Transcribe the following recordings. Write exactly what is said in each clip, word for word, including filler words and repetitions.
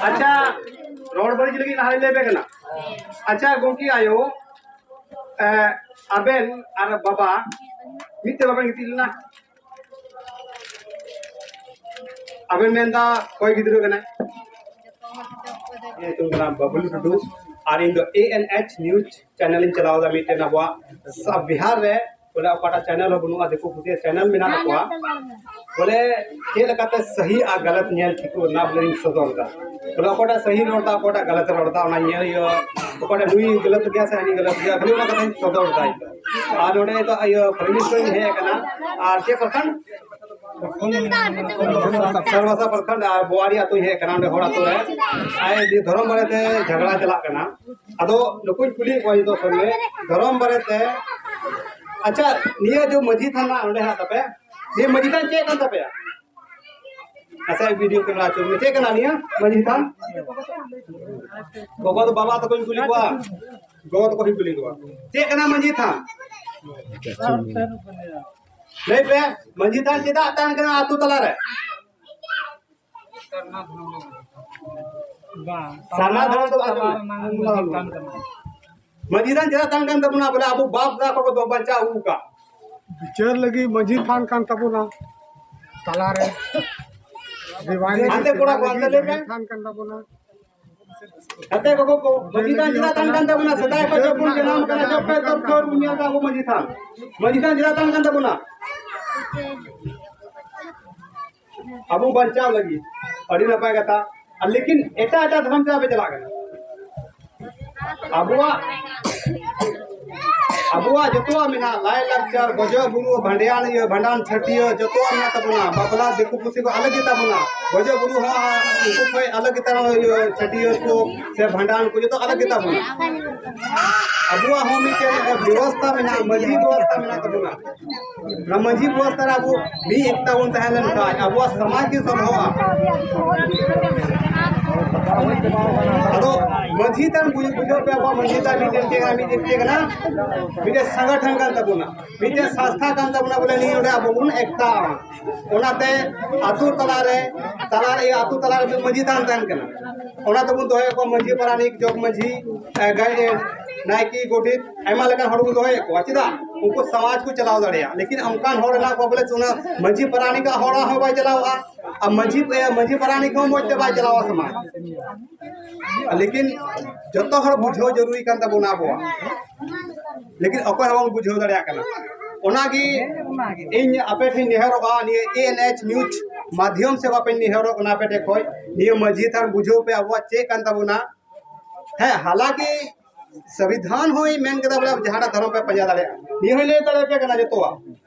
ᱟᱪᱪᱷᱟ, ᱨᱚᱲ ᱵᱟᱹᱲᱤᱡ ᱞᱟᱹᱜᱤᱫ ᱞᱟᱦᱟ ᱞᱟᱹᱭ ᱟᱯᱮ ᱠᱟᱱᱟ᱾ ᱟᱪᱪᱷᱟ ᱜᱚᱢᱠᱮ ᱟᱭᱳ, ᱮ, ᱟᱵᱮᱱ ᱟᱨ ᱵᱟᱵᱟ ᱢᱤᱫ ᱛᱮ ᱵᱟᱵᱮᱱ ᱜᱤᱛᱤᱡ ᱞᱮᱱᱟ? ᱟᱵᱮᱱ ᱢᱮᱱᱫᱟ ᱚᱠᱚᱭ ᱜᱤᱫᱽᱨᱟᱹ ᱠᱟᱱᱟᱭ? ᱤᱧᱟᱹᱜ ᱧᱩᱛᱩᱢ ᱠᱟᱱᱟ ᱵᱟᱵᱞᱩ ᱴᱩᱰᱩ ᱟᱨ ᱤᱧ ᱫᱚ A N H news channel ᱤᱧ ᱪᱟᱞᱟᱣ ᱮᱫᱟ, ᱢᱤᱫᱴᱮᱱ ᱟᱵᱚᱣᱟᱜ ᱥᱟᱵ ᱵᱤᱦᱟᱨ ᱨᱮ ᱵᱚᱞᱮ ᱚᱠᱟᱴᱟᱜ channel ᱦᱚᱸ ᱵᱟᱹᱱᱩᱜᱼᱟ, ᱫᱤᱠᱩ ᱯᱩᱥᱤ channel ᱢᱮᱱᱟᱜ ᱛᱟᱠᱚᱣᱟ᱾ ᱵᱚᱞᱮ ᱪᱮᱫ ᱞᱮᱠᱟᱛᱮ ᱥᱟᱹᱦᱤ ᱟᱨ ᱜᱟᱞᱟᱛ ᱧᱮᱞ ᱴᱷᱤᱠᱚᱜ ᱚᱱᱟ ᱵᱚᱞᱮᱧ ᱥᱚᱫᱚᱨ ᱮᱫᱟ᱾ ᱵᱚᱞᱮ ᱚᱠᱟᱴᱟᱜ ᱥᱟᱹᱦᱤ ᱨᱚᱲ ᱮᱫᱟ, ᱚᱠᱟᱴᱟᱜ ᱜᱟᱞᱟᱛ ᱨᱚᱲ ᱮᱫᱟ, ᱚᱱᱟ ᱧᱮᱞ ᱦᱩᱭᱩᱜᱼᱟ᱾ ᱚᱠᱟᱴᱟᱜ ᱱᱩᱭ ᱜᱟᱞᱟᱛ ᱜᱮᱭᱟ ᱥᱮ ᱦᱟᱹᱱᱤ ᱜᱟᱞᱟᱛ ᱜᱮᱭᱟ, ᱠᱷᱟᱹᱞᱤ ᱚᱱᱟ ᱠᱟᱛᱷᱟᱧ ᱥᱚᱫᱚᱨ ᱮᱫᱟ ᱤᱧ ᱫᱚ᱾ ᱟᱨ ᱱᱚᱰᱮ ᱱᱤᱛᱚᱜ ᱤᱭᱟᱹ ᱯᱨᱟᱭᱤᱢ ᱢᱤᱱᱤᱥᱴᱟᱨ ᱤᱧ ᱦᱮᱡ ᱟᱠᱟᱱᱟ᱾ ᱟᱨ ᱪᱮᱫ ᱯᱨᱚᱠᱷᱚᱸᱰ? ᱥᱟᱨᱵᱟᱥᱟ ᱯᱨᱚᱠᱷᱚᱸᱰ ᱟᱨ ᱵᱳᱣᱟᱲᱤ ᱟᱹᱛᱩᱧ ᱦᱮᱡ ᱟᱠᱟᱱᱟ, ᱚᱸᱰᱮ ᱦᱚᱲ ᱟᱹᱛᱩ ᱨᱮ᱾ ᱟᱭ ᱫᱤᱭᱮ ᱫᱷᱚᱨᱚᱢ ᱵᱟᱨᱮᱛᱮ ᱡᱷᱟᱜᱽᱲᱟ ᱪᱟᱞᱟᱜ ᱠᱟᱱᱟ᱾ ᱟᱫᱚ ᱱᱩᱠᱩᱧ ᱠᱩᱞᱤᱭᱮᱫ ᱠᱚᱣᱟ ᱡᱚᱛᱚ ᱥᱚᱸᱜᱮ ᱫᱷᱚᱨᱚᱢ ᱵᱟᱨᱮᱛᱮ᱾ ᱟᱪᱪᱷᱟ, ᱱᱤᱭᱟᱹ ᱡᱮ ᱢᱟᱹᱡᱷᱤ ᱛᱷᱟᱱ ᱱᱟᱜ ᱚᱸᱰᱮ ᱦᱮᱱᱟᱜ ᱛᱟᱯᱮ, ᱱᱤᱭᱟᱹ ᱢᱟᱹᱡᱷᱤ ᱛᱷᱟᱱ ᱪᱮᱫ ᱠᱟᱱ ᱛᱟᱯᱮᱭᱟ? ᱟᱪᱪᱷᱟ, video camera ᱟᱹᱪᱩᱨ ᱢᱮ, ᱪᱮᱫ ᱠᱟᱱᱟ ᱱᱤᱭᱟᱹ ᱢᱟᱹᱡᱷᱤ ᱛᱷᱟᱱ? ᱜᱚᱜᱚ ᱫᱚ ᱵᱟᱵᱟ ᱛᱟᱠᱚᱧ ᱠᱩᱞᱤ ᱠᱚᱣᱟ, ᱜᱚᱜᱚ ᱛᱟᱠᱚᱧ ᱠᱩᱞᱤ ᱠᱚᱣᱟ, ᱪᱮᱫ ᱠᱟᱱᱟ ᱢᱟᱹᱡᱷᱤ ᱛᱷᱟᱱ? ᱞᱟᱹᱭ ᱯᱮ, ᱢᱟᱹᱡᱷᱤ ᱛᱷᱟᱱ ᱪᱮᱫᱟᱜ ᱛᱟᱦᱮᱱ ᱠᱟᱱᱟ ᱟᱹᱛᱩ ᱛᱟᱞᱟᱨᱮ? ᱵᱟᱝ, ᱥᱟᱨᱱᱟ ᱫᱷᱚᱨᱚᱢ ᱫᱚ ᱵᱟᱝ ᱛᱟᱞᱟ ᱠᱟᱱᱟ᱾ ᱨᱮᱱᱟᱜ ᱢᱟᱹᱡᱷᱤ ᱛᱷᱟᱱ ᱠᱟᱱᱟ᱾ ᱢᱟᱹᱡᱷᱤ ᱛᱷᱟᱱ ᱪᱮᱫᱟᱜ ᱛᱟᱦᱮᱱ ᱠᱟᱱ ᱛᱟᱵᱚᱱᱟ? ᱵᱚᱞᱮ ᱟᱵᱚ ᱵᱟᱯ ᱫᱟᱫᱟ ᱠᱚ ᱫᱚ ᱵᱟᱧᱪᱟᱣ ᱟᱹᱜᱩ ᱟᱠᱟᱫ᱾ ᱵᱤᱪᱟᱹᱨ ᱞᱟᱹᱜᱤᱫ ᱢᱟᱹᱡᱷᱤ ᱛᱷᱟᱱ ᱠᱟᱱ ᱛᱟᱵᱚᱱᱟ ᱛᱟᱞᱟᱨᱮ᱾ ᱫᱤᱣᱟᱱᱤ ᱦᱟᱱᱛᱮ ᱠᱚᱲᱟ ᱠᱚ, ᱦᱟᱱᱛᱮ ᱞᱟᱹᱭ ᱢᱮ᱾ ᱢᱟᱹᱡᱷᱤ ᱛᱷᱟᱱ ᱠᱟᱱ ᱛᱟᱵᱚᱱᱟ᱾ ᱦᱟᱱᱛᱮ ᱜᱚᱜᱚ ᱠᱚ, ᱢᱟᱹᱡᱷᱤ ᱛᱷᱟᱱ ᱪᱮᱫᱟᱜ ᱛᱟᱦᱮᱱ ᱠᱟᱱ ᱛᱟᱵᱚᱱᱟ? ᱥᱮᱫᱟᱭ ᱠᱷᱚᱱ ᱡᱚᱵ ᱵᱚᱱ ᱡᱟᱱᱟᱢ ᱠᱟᱱᱟ, ᱡᱚᱵ ᱠᱷᱚᱱ ᱛᱚᱵ ᱠᱷᱚᱱ ᱵᱚᱱ ᱧᱮᱞ ᱮᱫᱟ ᱟᱵᱚ ᱢᱟᱹᱡᱷᱤ ᱛᱷᱟᱱ᱾ ᱢᱟᱹᱡᱷᱤ ᱛᱷᱟᱱ ᱪᱮᱫᱟᱜ ᱛᱟᱦᱮᱱ ᱠᱟᱱ ᱛᱟᱵᱚᱱᱟ? ᱟᱵᱚ ᱵᱟᱧᱪᱟᱣ ᱞᱟᱹᱜᱤᱫ᱾ ᱟᱹᱰᱤ ᱱᱟᱯᱟᱭ ᱠᱟᱛᱷᱟ᱾ ᱟᱨ ᱞᱮᱠᱤᱱ ᱮᱴᱟᱜ ᱮᱴᱟᱜ ᱫᱷᱚᱨᱚᱢ ᱪᱮᱫᱟᱜ ᱯᱮ ᱪᱟᱞᱟᱜ ᱠᱟᱱᱟ? ᱟᱵᱚᱣᱟᱜ, ᱟᱵᱚᱣᱟᱜ ᱡᱚᱛᱚᱣᱟᱜ ᱢᱮᱱᱟᱜᱼᱟ, ᱞᱟᱭ ᱞᱟᱠᱪᱟᱨ, ᱜᱚᱡᱚᱜ ᱵᱩᱨᱩ, ᱵᱷᱟᱸᱰᱟᱱ, ᱤᱭᱟᱹ, ᱵᱷᱟᱸᱰᱟᱱ, ᱪᱷᱟᱹᱴᱭᱟᱹ, ᱡᱚᱛᱚᱣᱟᱜ ᱢᱮᱱᱟᱜ ᱛᱟᱵᱚᱱᱟ᱾ ᱵᱟᱯᱞᱟ ᱫᱤᱠᱩ ᱯᱩᱥᱤ ᱠᱚ ᱟᱞᱟᱜᱽ ᱜᱮᱛᱟ ᱵᱚᱱᱟ, ᱜᱚᱡᱚᱜ ᱵᱩᱨᱩ ᱦᱚᱸ ᱩᱱᱠᱩ ᱠᱷᱚᱱ ᱟᱞᱟᱜᱽ ᱜᱮᱛᱟ ᱵᱚᱱᱟ, ᱤᱭᱟᱹ, ᱪᱷᱟᱹᱴᱭᱟᱹ ᱠᱚ ᱥᱮ ᱵᱷᱟᱸᱰᱟᱱ ᱠᱚ ᱡᱚᱛᱚ ᱟᱞᱟᱜᱽ ᱜᱮᱛᱟ ᱵᱚᱱᱟ᱾ ᱟᱵᱚᱣᱟᱜ ᱦᱚᱸ ᱢᱤᱫᱴᱮᱱ ᱵᱮᱵᱚᱥᱛᱷᱟ ᱢᱮᱱᱟᱜᱼᱟ, ᱢᱟᱹᱡᱷᱤ ᱵᱮᱵᱚᱥᱛᱷᱟ ᱢᱮᱱᱟᱜ ᱛᱟᱵᱚᱱᱟ᱾ ᱚᱱᱟ ᱢᱟᱹᱡᱷᱤ ᱵᱮᱵᱚᱥᱛᱷᱟ ᱨᱮ ᱟᱵᱚ ᱢᱤᱫ ᱮᱠᱛᱟ ᱵᱚᱱ ᱛᱟᱦᱮᱸ ᱞᱮᱱᱠᱷᱟᱱ ᱟᱵᱚᱣᱟᱜ ᱥᱚᱢᱟᱡᱽ ᱜᱮ ᱥᱚᱞᱦᱚᱜᱼᱟ᱾ ᱟᱫᱚ ᱢᱟᱹᱡᱷᱤ ᱛᱷᱟᱱ ᱵᱩᱡᱷᱟᱹᱣ ᱯᱮ, ᱟᱵᱚᱣᱟᱜ ᱢᱟᱹᱡᱷᱤ ᱛᱷᱟᱱ ᱢᱤᱫᱴᱮᱱ ᱪᱮᱫ ᱠᱟᱱᱟ? ᱢᱤᱫᱴᱮᱱ ᱪᱮᱫ ᱠᱟᱱᱟ? ᱢᱤᱫᱴᱮᱱ ᱥᱚᱝᱜᱚᱴᱷᱚᱱ ᱠᱟᱱ ᱛᱟᱵᱚᱱᱟ, ᱢᱤᱫᱴᱮᱱ ᱥᱚᱝᱥᱛᱷᱟ ᱠᱟᱱ ᱛᱟᱵᱚᱱᱟ᱾ ᱵᱚᱞᱮ ᱱᱤᱭᱟᱹ ᱱᱚᱰᱮ ᱟᱵᱚ ᱵᱚᱱ ᱮᱠᱛᱟ᱾ ᱚᱱᱟᱛᱮ ᱟᱹᱛᱩ ᱛᱟᱞᱟᱨᱮ, ᱛᱟᱞᱟᱨᱮ, ᱟᱹᱛᱩ ᱛᱟᱞᱟᱨᱮ ᱢᱟᱹᱡᱷᱤ ᱛᱷᱟᱱ ᱛᱟᱦᱮᱱ ᱠᱟᱱᱟ᱾ ᱚᱱᱟ ᱛᱮᱵᱚᱱ ᱫᱚᱦᱚᱭᱮᱫ ᱠᱚᱣᱟ ᱢᱟᱹᱡᱷᱤ ᱯᱟᱨᱟᱱᱤᱠ, ᱡᱚᱜᱽ ᱢᱟᱹᱡᱷᱤ, ᱮ, ᱜᱟᱭ-, ᱮ, ᱱᱟᱭᱠᱮ, ᱜᱚᱰᱮᱛ, ᱟᱭᱢᱟ ᱞᱮᱠᱟᱱ ᱦᱚᱲ ᱵᱚᱱ ᱫᱚᱦᱚᱭᱮᱫ ᱠᱚᱣᱟ᱾ ᱪᱮᱫᱟᱜ? ᱩᱱᱠᱩ ᱥᱚᱢᱟᱡᱽ ᱠᱚ ᱪᱟᱞᱟᱣ ᱫᱟᱲᱮᱭᱟᱜᱼᱟ᱾ ᱞᱮᱠᱤᱱ ᱚᱱᱠᱟᱱ ᱦᱚᱲ ᱦᱮᱱᱟᱜ ᱠᱚᱣᱟ ᱵᱚᱞᱮ ᱚᱱᱟ ᱢᱟᱹᱡᱷᱤ ᱯᱟᱨᱟᱱᱤᱠ ᱟᱜ ᱦᱚᱲᱟᱜ ᱦᱚᱸ ᱵᱟᱭ ᱪᱟᱞᱟᱣᱟ, ᱟᱨ ᱢᱟᱹᱡᱷᱤ, ᱮ, ᱢᱟᱹᱡᱷᱤ ᱯᱟᱨᱟᱱᱤᱠ ᱦᱚᱸ ᱢᱚᱡᱽ ᱛᱮ ᱵᱟᱭ ᱪᱟᱞᱟᱣᱟ ᱥᱚᱢᱟᱡᱽ᱾ ᱞᱮᱠᱤᱱ ᱡᱚᱛᱚ ᱦᱚᱲ ᱵᱩᱡᱷᱟᱹᱣ ᱡᱟᱹᱨᱩᱨᱤ ᱠᱟᱱ ᱛᱟᱵᱚᱱᱟ ᱟᱵᱚᱣᱟᱜ, ᱞᱮᱠᱤᱱ ᱚᱠᱚᱭ ᱦᱚᱸ ᱵᱟᱵᱚᱱ ᱵᱩᱡᱷᱟᱹᱣ ᱫᱟᱲᱮᱭᱟᱜ ᱠᱟᱱᱟ᱾ ᱚᱱᱟᱜᱮ ᱤᱧ ᱟᱯᱮ ᱴᱷᱮᱱ ᱱᱮᱦᱚᱨᱚᱜᱼᱟ, ᱱᱤᱭᱟᱹ A N H news ᱢᱟᱫᱷᱭᱚᱢ ᱥᱮ ᱵᱟᱯᱮ ᱱᱮᱦᱚᱨᱚᱜ ᱠᱟᱱᱟ ᱟᱯᱮ ᱴᱷᱮᱱ ᱠᱷᱚᱡ, ᱱᱤᱭᱟᱹ ᱢᱟᱹᱡᱷᱤ ᱛᱷᱟᱱ ᱵᱩᱡᱷᱟᱹᱣ ᱯᱮ ᱟᱵᱚᱣᱟᱜ ᱪᱮᱫ ᱠᱟᱱ ᱛᱟᱵᱚᱱᱟ᱾ ᱦᱮᱸ, ᱦᱟᱞᱟᱠᱤ ᱥᱚᱝᱵᱤᱫᱷᱟᱱ ᱦᱚᱸᱭ ᱢᱮᱱ ᱠᱮᱫᱟ ᱵᱚᱞᱮ ᱡᱟᱦᱟᱸᱴᱟᱜ ᱫᱷᱚᱨᱚᱢ ᱯᱮ ᱯᱟᱸᱡᱟ ᱫᱟᱲᱮᱭᱟᱜᱼᱟ, ᱱᱤᱭᱟᱹ ᱦᱚᱸᱭ ᱞᱟᱹᱭ ᱫᱟᱲᱮᱭᱟᱯᱮ ᱠᱟᱱᱟ ᱡᱚᱛᱚᱣᱟᱜ᱾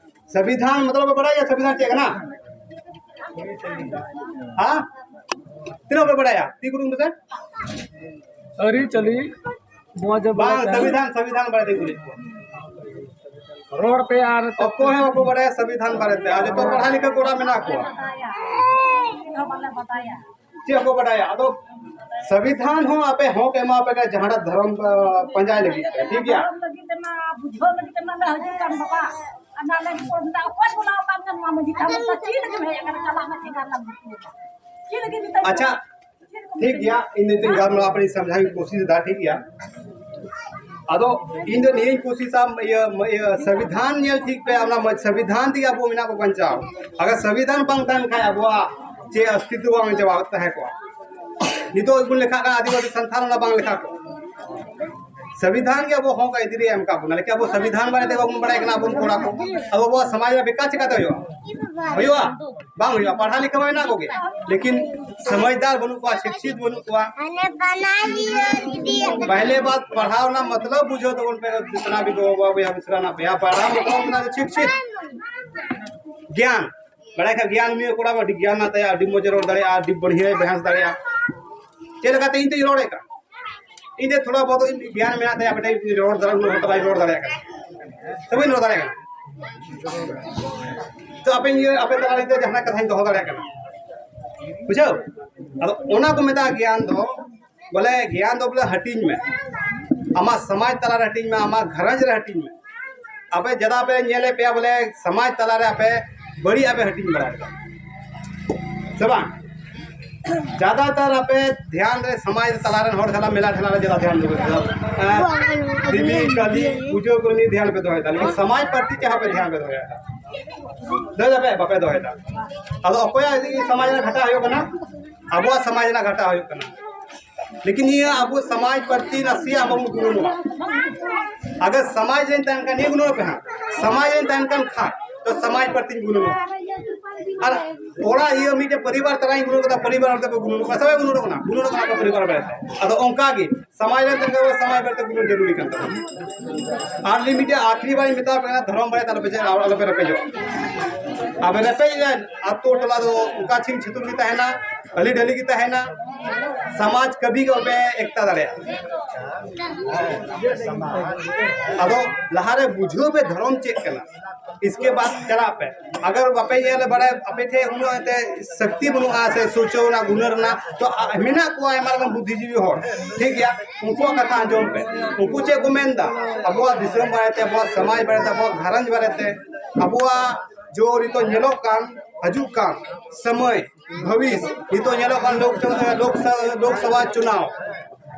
ᱥᱚᱝᱵᱤᱫᱷᱟᱱ ᱢᱚᱛᱞᱚᱵ ᱯᱮ ᱵᱟᱲᱟᱭᱟ ᱥᱚᱝᱵᱤᱫᱷᱟᱱ ᱪᱮᱫ ᱠᱟᱱᱟ? ᱦᱮᱸ, ᱛᱤᱱᱟᱹᱜ ᱯᱮ ᱵᱟᱲᱟᱭᱟ? ᱛᱤ ᱠᱩᱴᱩᱢ ᱯᱮᱥᱮ᱾ ᱟᱹᱨᱤᱪᱟᱹᱞᱤ ᱢᱚᱡᱽ ᱵᱟᱝ, ᱵᱟᱲᱟᱭ ᱥᱚᱝᱵᱤᱫᱷᱟᱱ, ᱥᱚᱝᱵᱤᱫᱷᱟᱱ ᱵᱟᱨᱮᱛᱮ ᱠᱩᱞᱤ ᱠᱚᱣᱟ᱾ ᱨᱚᱲ ᱯᱮ ᱟᱨ ᱚᱠᱚᱭ ᱦᱚᱸ ᱵᱟᱠᱚ ᱵᱟᱲᱟᱭᱟ ᱥᱚᱝᱵᱤᱫᱷᱟᱱ ᱵᱟᱨᱮᱛᱮ, ᱟᱨ ᱡᱚᱛᱚ ᱯᱟᱲᱦᱟᱣ ᱞᱮᱠᱷᱟ ᱠᱚᱲᱟ ᱢᱮᱱᱟᱜ ᱠᱚᱣᱟ᱾ ᱪᱮᱫ ᱦᱚᱸᱠᱚ ᱵᱟᱰᱟᱭᱟ᱾ ᱟᱫᱚ ᱥᱚᱝᱵᱤᱫᱷᱟᱱ ᱦᱚᱸ ᱟᱯᱮ ᱦᱚᱸᱠ ᱮᱢᱟ ᱯᱮ ᱠᱟᱱᱟ ᱡᱟᱦᱟᱸᱴᱟᱜ ᱫᱷᱚᱨᱚᱢ, ᱟ, ᱯᱟᱸᱡᱟᱭ ᱞᱟᱹᱜᱤᱫ ᱛᱮ, ᱴᱷᱤᱠ ᱜᱮᱭᱟ? ᱫᱷᱚᱨᱚᱢ ᱞᱟᱹᱜᱤᱫ ᱛᱮᱢᱟ, ᱵᱩᱡᱷᱟᱹᱣ ᱞᱟᱹᱜᱤᱫ ᱛᱮᱢᱟ ᱞᱮ ᱦᱤᱡᱩᱜ ᱠᱟᱱ ᱵᱟᱵᱟ᱾ ᱟᱨ ᱱᱟᱞᱮ ᱠᱚ ᱢᱮᱛᱟ, ᱚᱠᱚᱭ ᱵᱚᱞᱟᱣ ᱟᱠᱟᱫ ᱢᱮᱭᱟ ᱱᱚᱣᱟ ᱢᱟᱹᱡᱷᱤ ᱛᱷᱟᱱ ᱨᱮ? ᱪᱮᱫ ᱞᱟᱹᱜᱤᱫ ᱮᱢ ᱦᱮᱡ ᱟᱠᱟᱱᱟ? ᱪᱟᱞᱟᱜ ᱢᱮ ᱴᱷᱮᱸᱜᱟ ᱛᱟᱢ᱾ ᱪᱮᱫ ᱞᱟᱹᱜᱤᱫ ᱢᱮᱛᱟᱧ ᱟᱪᱪᱷᱟ, ᱠᱟᱱᱟ? ᱪᱮᱫ ᱞᱟᱹᱜᱤᱫ ᱴᱷᱤᱠ ᱜᱮᱭᱟ, ᱤᱧ ᱫᱚ ᱱᱤᱛᱚᱜ ᱜᱟᱞᱢᱟᱨᱟᱣ ᱟᱯᱮ ᱥᱟᱢᱡᱷᱟᱣ ᱤᱧ ᱠᱳᱥᱤᱥ ᱮᱫᱟ, ᱴᱷᱤᱠ ᱜᱮᱭᱟ? ᱟᱫᱚ ᱤᱧ ᱫᱚ ᱱᱤᱭᱟᱹᱧ ᱠᱳᱥᱤᱥᱟ, ᱤᱭᱟᱹ, ᱤᱭᱟᱹ, ᱥᱚᱝᱵᱤᱫᱷᱟᱱ ᱧᱮᱞ ᱴᱷᱤᱠ ᱯᱮ, ᱚᱱᱟ ᱢᱚᱡᱽ ᱥᱚᱝᱵᱤᱫᱷᱟᱱ ᱛᱮᱜᱮ ᱟᱵᱚ ᱢᱮᱱᱟᱜ ᱵᱚ ᱵᱟᱧᱪᱟᱣ᱾ ᱟᱜᱟᱨ ᱥᱚᱝᱵᱤᱫᱷᱟᱱ ᱵᱟᱝ ᱛᱟᱦᱮᱱ ᱠᱷᱟᱡ ᱟᱵᱚᱣᱟᱜ ᱪᱮᱫ ᱚᱥᱛᱤᱛᱣᱚ ᱵᱟᱝ ᱪᱟᱵᱟ ᱛᱟᱦᱮᱸ ᱠᱚᱜᱼᱟ᱾ ᱱᱤᱛᱚᱜ ᱵᱚᱱ ᱞᱮᱠᱷᱟᱜ ᱠᱟᱱᱟ ᱟᱹᱫᱤᱵᱟᱹᱥᱤ ᱥᱟᱱᱛᱟᱲ, ᱚᱱᱟ ᱵᱟᱝ ᱞᱮᱠᱷᱟ ᱠᱚᱜᱼᱟ᱾ ᱥᱚᱝᱵᱤᱫᱷᱟᱱ ᱜᱮ ᱟᱵᱚ ᱦᱚᱸᱠ ᱟᱹᱭᱫᱟᱹᱨᱤ ᱮᱢ ᱠᱟᱜ ᱵᱚᱱᱟ, ᱞᱮᱠᱤᱱ ᱟᱵᱚ ᱥᱚᱝᱵᱤᱫᱷᱟᱱ ᱵᱟᱨᱮᱛᱮ ᱵᱟᱵᱚᱱ ᱵᱟᱲᱟᱭ ᱠᱟᱱᱟ ᱟᱵᱚ ᱠᱚᱲᱟ ᱠᱚ᱾ ᱟᱵᱚ, ᱟᱵᱚᱣᱟᱜ ᱥᱚᱢᱟᱡᱽ ᱨᱮᱭᱟᱜ ᱵᱤᱠᱟᱥ ᱪᱤᱠᱟᱛᱮ ᱦᱩᱭᱩᱜᱼᱟ? ᱦᱩᱭᱩᱜᱼᱟ? ᱵᱟᱝ ᱦᱩᱭᱩᱜᱼᱟ᱾ ᱯᱟᱲᱦᱟᱣ ᱞᱮᱠᱷᱟ ᱢᱟ ᱢᱮᱱᱟᱜ ᱠᱚᱜᱮ, ᱞᱮᱠᱤᱱ ᱥᱚᱢᱟᱡᱽᱫᱟᱨ ᱵᱟᱹᱱᱩᱜ ᱠᱚᱣᱟ, ᱥᱤᱠᱥᱤᱛ ᱵᱟᱹᱱᱩᱜ ᱠᱚᱣᱟ᱾ ᱯᱟᱦᱞᱮ ᱵᱟᱛ ᱯᱟᱲᱦᱟᱣ ᱨᱮᱱᱟᱜ ᱢᱚᱛᱞᱚᱵ ᱵᱩᱡᱷᱟᱹᱣ ᱛᱟᱵᱚᱱ ᱯᱮ, ᱡᱤᱛᱱᱟ ᱵᱷᱤ ᱜᱚ ᱵᱟᱵᱟ ᱵᱚᱭᱦᱟ ᱢᱤᱥᱨᱟ ᱢᱮᱱᱟᱜ ᱯᱮᱭᱟ, ᱯᱟᱲᱦᱟᱣ ᱢᱚᱛᱞᱚᱵ ᱢᱮᱱᱟᱜ ᱥᱤᱠᱥᱤᱛ, ᱜᱮᱭᱟᱱ᱾ ᱵᱟᱲᱟᱭ ᱠᱷᱟᱱ ᱜᱮᱭᱟᱱ ᱢᱤᱭᱟᱹ ᱠᱚᱲᱟ ᱢᱟ ᱟᱹᱰᱤ ᱜᱮᱭᱟᱱ ᱢᱮᱱᱟᱜ ᱛᱟᱭᱟ, ᱟᱹᱰᱤ ᱢᱚᱡᱽ ᱮ ᱨᱚᱲ ᱫᱟᱲᱮᱭᱟᱜᱼᱟ, ᱟᱹᱰᱤ ᱵᱟᱹᱲᱦᱤᱭᱟᱹ ᱵᱮᱦᱟᱸᱥ ᱫᱟᱲᱮᱭᱟᱜᱼᱟ᱾ ᱪᱮᱫ ᱞᱮᱠᱟᱛᱮ ᱤᱧ ᱛᱮᱧ ᱨᱚᱲᱮᱫ ᱠᱟᱱ? ᱤᱧ ᱫᱚ ᱛᱷᱚᱲᱟ ᱵᱚᱦᱩᱛ ᱤᱧ ᱜᱮᱭᱟᱱ ᱢᱮᱱᱟᱜ ᱛᱟᱭᱟ, ᱵᱮᱴᱟ, ᱤᱧ ᱨᱚᱲ ᱫᱟᱲᱮᱭᱟᱜ, ᱩᱱᱟᱹᱜ ᱦᱚᱲ ᱛᱟᱞᱟᱧ ᱨᱚᱲ ᱫᱟᱲᱮᱭᱟᱜ ᱠᱟᱱᱟ ᱥᱮ ᱵᱟᱹᱧ ᱨᱚᱲ ᱫᱟᱲᱮᱭᱟᱜ ᱠᱟᱱᱟ? ᱛᱚ ᱟᱯᱮ ᱤᱭᱟᱹ, ᱟᱯᱮ ᱛᱟᱞᱟᱨᱮ ᱡᱟᱦᱟᱱᱟᱜ ᱠᱟᱛᱷᱟᱧ ᱫᱚᱦᱚ ᱫᱟᱲᱮᱭᱟᱜ ᱠᱟᱱᱟ, ᱵᱩᱡᱷᱟᱹᱣ? ᱟᱫᱚ ᱚᱱᱟ ᱠᱚ ᱢᱮᱛᱟᱜᱼᱟ ᱜᱮᱭᱟᱱ ᱫᱚ᱾ ᱵᱚᱞᱮ ᱜᱮᱭᱟᱱ ᱫᱚ ᱵᱚᱞᱮ ᱦᱟᱹᱴᱤᱧ ᱢᱮ, ᱟᱢᱟᱜ ᱥᱚᱢᱟᱡᱽ ᱛᱟᱞᱟᱨᱮ ᱦᱟᱹᱴᱤᱧ ᱢᱮ, ᱟᱢᱟᱜ ᱜᱷᱟᱨᱚᱸᱡᱽ ᱨᱮ ᱦᱟᱹᱴᱤᱧ ᱢᱮ᱾ ᱟᱯᱮ ᱡᱟᱫᱟ ᱯᱮ ᱧᱮᱞᱮᱫ ᱯᱮᱭᱟ ᱵᱚᱞᱮ ᱥᱚᱢᱟᱡᱽ ᱛᱟᱞᱟᱨᱮ ᱟᱯᱮ ᱵᱟᱹᱲᱤᱡ ᱟᱯᱮ ᱦᱟᱹᱴᱤᱧ ᱵᱟᱲᱟᱭᱮᱫᱟ ᱥᱮ ᱵᱟᱝ? ᱡᱟᱫᱟᱛᱟᱨ ᱟᱯᱮ ᱫᱷᱮᱭᱟᱱ ᱨᱮ ᱥᱚᱢᱟᱡᱽ ᱛᱟᱞᱟᱨᱮᱱ ᱦᱚᱲ ᱥᱟᱞᱟᱜ ᱢᱮᱞᱟ ᱴᱷᱮᱞᱟ ᱨᱮ ᱡᱟᱫᱟ ᱫᱷᱮᱭᱟᱱ ᱫᱚ ᱵᱟᱹᱱᱩᱜᱼᱟ᱾ ᱫᱮᱵᱤ ᱠᱟᱹᱞᱤ ᱯᱩᱡᱟᱹ ᱠᱚᱨᱮ ᱫᱷᱮᱭᱟᱱ ᱯᱮ ᱫᱚᱦᱚᱭᱮᱫᱟ, ᱞᱮᱠᱤᱱ ᱥᱚᱢᱟᱡᱽ ᱯᱨᱚᱛᱤ ᱪᱮᱫ ᱦᱚᱸ ᱯᱮ ᱫᱷᱮᱭᱟᱱ ᱯᱮ ᱫᱚᱦᱚᱭᱮᱫᱟ? ᱫᱚᱦᱚᱭ ᱫᱟᱯᱮ? ᱵᱟᱯᱮ ᱫᱚᱦᱚᱭᱮᱫᱟ᱾ ᱟᱫᱚ ᱚᱠᱚᱭᱟᱜ ᱤᱫᱤ ᱥᱚᱢᱟᱡᱽ ᱨᱮᱱᱟᱜ ᱜᱷᱟᱴᱟ ᱦᱩᱭᱩᱜ ᱠᱟᱱᱟ? ᱟᱵᱚᱣᱟᱜ ᱥᱚᱢᱟᱡᱽ ᱨᱮᱱᱟᱜ ᱜᱷᱟᱴᱟ ᱦᱩᱭᱩᱜ ᱠᱟᱱᱟ᱾ ᱞᱮᱠᱤᱱ ᱱᱤᱭᱟᱹ ᱟᱵᱚ ᱥᱚᱢᱟᱡᱽ ᱯᱨᱚᱛᱤ ᱱᱟᱥᱮᱭᱟᱜ ᱵᱟᱵᱚᱱ ᱜᱩᱱᱟᱹᱱᱚᱜᱼᱟ᱾ ᱟᱜᱟᱨ ᱥᱚᱢᱟᱡᱽ ᱨᱮᱧ ᱛᱟᱦᱮᱱ ᱠᱷᱟᱱ, ᱱᱤᱭᱟᱹ ᱜᱩᱱᱟᱹᱱᱚᱜ ᱯᱮ ᱦᱟᱸᱜ, ᱥᱚᱢᱟᱡᱽ ᱨᱮᱧ ᱛᱟᱦᱮᱱ ᱠᱷᱟᱱ ᱠᱷᱟᱡ ᱛᱚ ᱥᱚᱢᱟᱡᱽ ᱯᱨᱚᱛᱤᱧ ᱜᱩᱱᱟᱹᱱᱚᱜᱼᱟ᱾ ᱟᱨ ᱚᱲᱟᱜ ᱤᱭᱟᱹ ᱢᱤᱫᱴᱮᱱ ᱯᱚᱨᱤᱵᱟᱨ ᱛᱟᱞᱟᱧ ᱜᱩᱱᱟᱹᱱᱚᱜ ᱠᱟᱱᱟ, ᱯᱚᱨᱤᱵᱟᱨ ᱦᱚᱲ ᱛᱮᱠᱚ ᱜᱩᱱᱟᱹᱱᱚᱜ ᱠᱟᱱᱟ, ᱥᱚᱵᱟᱭ ᱜᱩᱱᱟᱹᱱᱚᱜ ᱠᱟᱱᱟ, ᱜᱩᱱᱟᱹᱱᱚᱜ ᱠᱟᱱᱟ ᱠᱚ ᱯᱚᱨᱤᱵᱟᱨ ᱵᱟᱨᱮᱛᱮ᱾ ᱟᱫᱚ ᱚᱱᱠᱟ ᱜᱮ ᱥᱚᱢᱟᱡᱽ ᱨᱮ ᱛᱟᱦᱮᱱ ᱠᱷᱟᱱ ᱥᱚᱢᱟᱡᱽ ᱵᱟᱨᱮᱛᱮ ᱜᱩᱱᱟᱹᱱ ᱡᱟᱹᱨᱩᱨᱤ ᱠᱟᱱ ᱛᱟᱵᱚᱱᱟ᱾ ᱟᱨ ᱞᱤ ᱢᱤᱫᱴᱮᱱ ᱟᱹᱠᱷᱤᱨᱤ ᱵᱟᱨᱤᱧ ᱢᱮᱛᱟ ᱯᱮ ᱠᱟᱱᱟ, ᱫᱷᱚᱨᱚᱢ ᱵᱟᱨᱮᱛᱮ ᱟᱞᱚᱯᱮ ᱪᱮᱫ, ᱟᱞᱚᱯᱮ ᱨᱮᱯᱮᱡᱚᱜ᱾ ᱟᱯᱮ ᱨᱮᱯᱮᱡ ᱞᱮᱱ ᱟᱛᱳ ᱴᱚᱞᱟ ᱫᱚ ᱚᱱᱠᱟ ᱪᱷᱤᱝ ᱪᱷᱟᱹᱛᱩᱨ ᱜᱮ ᱛᱟᱦᱮᱱᱟ, ᱟᱹᱞᱤ ᱰᱟᱹᱞᱤ ᱜᱮ ᱛᱟᱦᱮᱱᱟ᱾ ᱥᱚᱢᱟᱡᱽ ᱠᱟᱹᱵᱷᱤ ᱜᱮ ᱵᱟᱯᱮ ᱮᱠᱛᱟ ᱫᱟᱲᱮᱭᱟᱜᱼᱟ᱾ ᱟᱫᱚ ᱞᱟᱦᱟᱨᱮ ᱵᱩᱡᱷᱟᱹᱣ ᱯᱮ ᱫᱷᱚᱨᱚᱢ ᱪᱮᱫ ᱠᱟᱱᱟ, ᱤᱥᱠᱮ ᱵᱟᱫ ᱪᱟᱞᱟᱜ ᱯᱮ᱾ ᱟᱜᱟᱨ ᱵᱟᱯᱮ ᱧᱮᱞ ᱵᱟᱲᱟᱭᱟ, ᱟᱯᱮ ᱴᱷᱮᱱ ᱩᱱᱟᱹᱜ ᱮᱱᱛᱮ ᱥᱚᱠᱛᱤ ᱵᱟᱹᱱᱩᱜᱼᱟ ᱥᱮ ᱥᱚᱪᱚ ᱨᱮᱱᱟᱜ, ᱜᱩᱱᱟᱹ ᱨᱮᱱᱟᱜ, ᱛᱚ ᱟ-, ᱢᱮᱱᱟᱜ ᱠᱚᱣᱟ ᱟᱭᱢᱟ ᱨᱚᱠᱚᱢ ᱵᱩᱫᱽᱫᱷᱤᱡᱤᱵᱤ ᱦᱚᱲ, ᱴᱷᱤᱠ ᱜᱮᱭᱟ, ᱩᱱᱠᱩᱣᱟᱜ ᱠᱟᱛᱷᱟ ᱟᱸᱡᱚᱢ ᱯᱮ᱾ ᱩᱱᱠᱩ ᱪᱮᱫ ᱠᱚ ᱢᱮᱱᱫᱟ ᱟᱵᱚᱣᱟᱜ ᱫᱤᱥᱚᱢ ᱵᱟᱨᱮᱛᱮ, ᱟᱵᱚᱣᱟᱜ ᱥᱚᱢᱟᱡᱽ ᱵᱟᱨᱮᱛᱮ, ᱟᱵᱚᱣᱟᱜ ᱜᱷᱟᱨᱚᱸᱡᱽ ᱵᱟᱨᱮᱛᱮ, ᱟᱵᱚᱣᱟᱜ ᱡᱚ ᱱᱤᱛᱚᱜ ᱧᱮᱞᱚᱜ ᱠᱟᱱ, ᱦᱤᱡᱩᱜ ᱠᱟᱱ ᱥᱚᱢᱚᱭ, ᱵᱷᱚᱵᱤᱥ, ᱱᱤᱛᱚᱜ ᱧᱮᱞᱚᱜ ᱠᱟᱱ ᱞᱳᱠ-, ᱞᱳᱠ-, ᱞᱳᱠᱥᱚᱵᱷᱟ ᱪᱩᱱᱟᱣ,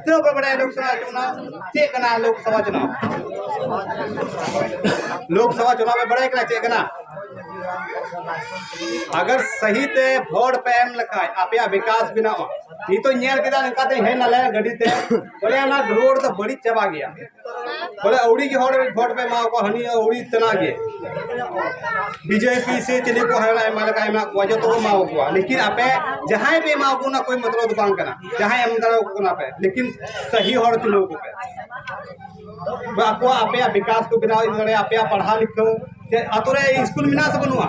ᱛᱤᱱᱟᱹᱜ ᱯᱮ ᱵᱟᱲᱟᱭᱟ ᱞᱳᱠᱥᱚᱵᱷᱟ ᱪᱩᱱᱟᱣ ᱪᱮᱫ ᱠᱟᱱᱟ? ᱞᱳᱠᱥᱚᱵᱷᱟ ᱪᱩᱱᱟᱣ, ᱞᱳᱠᱥᱚᱵᱷᱟ ᱪᱩᱱᱟᱣ ᱯᱮ ᱵᱟᱲᱟᱭ ᱠᱟᱱᱟ ᱪᱮᱫ ᱠᱟᱱᱟ? ᱟᱜᱟᱨ ᱥᱟᱹᱦᱤ ᱛᱮ ᱵᱷᱳᱴ ᱯᱮ ᱮᱢ ᱞᱮᱠᱷᱟᱡ ᱟᱯᱮᱭᱟᱜ ᱵᱤᱠᱟᱥ ᱵᱮᱱᱟᱜᱼᱟ᱾ ᱱᱤᱛᱚᱜ ᱧᱮᱞ ᱠᱮᱫᱟ ᱱᱚᱝᱠᱟ ᱛᱮ ᱦᱮᱡ ᱱᱟᱞᱮ ᱜᱟᱹᱰᱤ ᱛᱮ, ᱵᱚᱞᱮ ᱚᱱᱟ ᱨᱳᱰ ᱫᱚ ᱵᱟᱹᱲᱤᱡ ᱪᱟᱵᱟ ᱜᱮᱭᱟ᱾ ᱵᱚᱞᱮ ᱟᱹᱣᱲᱤ ᱜᱮ ᱦᱚᱲ ᱵᱷᱳᱴ ᱯᱮ ᱮᱢᱟ ᱠᱚᱣᱟ, ᱦᱟᱹᱱᱤ ᱟᱹᱣᱲᱤ ᱛᱮᱱᱟᱜ ᱜᱮ᱾ ᱵᱤᱡᱮᱯᱤ ᱥᱮ ᱪᱤᱞᱤ ᱠᱚ ᱦᱟᱱᱟ ᱟᱭᱢᱟ ᱞᱮᱠᱟ ᱮᱢᱟ ᱠᱚᱣᱟ, ᱡᱚᱛᱚ ᱠᱚ ᱮᱢᱟ ᱠᱚᱣᱟ, ᱞᱮᱠᱤᱱ ᱟᱯᱮ ᱡᱟᱦᱟᱸᱭ ᱯᱮ ᱮᱢᱟ ᱠᱚ ᱚᱱᱟ ᱠᱳᱭ ᱢᱚᱛᱞᱚᱵ ᱫᱚ ᱵᱟᱝ ᱠᱟᱱᱟ᱾ ᱡᱟᱦᱟᱸᱭ ᱮᱢ ᱫᱟᱲᱮ ᱟᱠᱚ ᱠᱟᱱᱟ ᱯᱮ, ᱞᱮᱠᱤᱱ ᱥᱟᱹᱦᱤ ᱦᱚᱲ ᱪᱩᱱᱟᱹᱣ ᱠᱚᱯᱮ᱾ ᱵᱟ ᱟᱠᱚᱣᱟᱜ ᱟᱯᱮᱭᱟᱜ ᱵᱤᱠᱟᱥ ᱠᱚ ᱵᱮᱱᱟᱣ ᱤᱫᱤ ᱫᱟᱲᱮᱭᱟᱜᱼᱟ, ᱟᱯᱮᱭᱟᱜ ᱯᱟᱲᱦᱟᱣ ᱞᱤᱠᱷᱟᱹᱣ᱾ ᱪᱮᱫ ᱟᱛᱳ ᱨᱮ ᱥᱠᱩᱞ ᱢᱮᱱᱟᱜᱼᱟ ᱥᱮ ᱵᱟᱹᱱᱩᱜᱼᱟ?